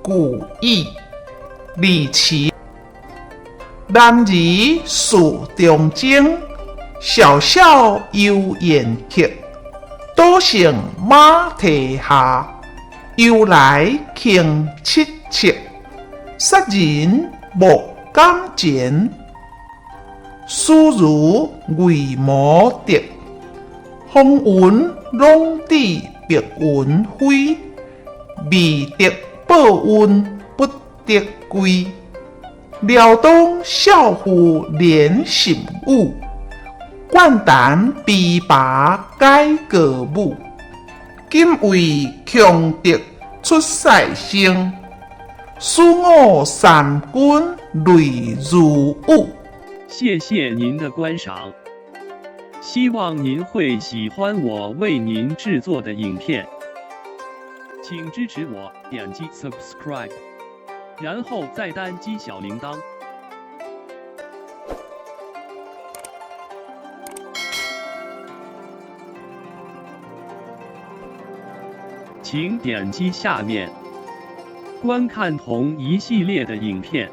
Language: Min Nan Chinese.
古意，李琦。男兒事中精，瀟瀟遊宴客。賭聖馬蹄下，由來輕七七。殺人莫敢前，思如為無德。風雲朗致白雲飛，未得報恩不得歸。遼東少婦連心雨，慣彈琵琶解歌舞。今為強德出世生，使我三軍淚如雨。謝謝您的觀賞，希望您會喜歡我為您製作的影片，請支持我點擊 subscribe，然後再單擊小鈴鐺。請點擊下面觀看同一系列的影片。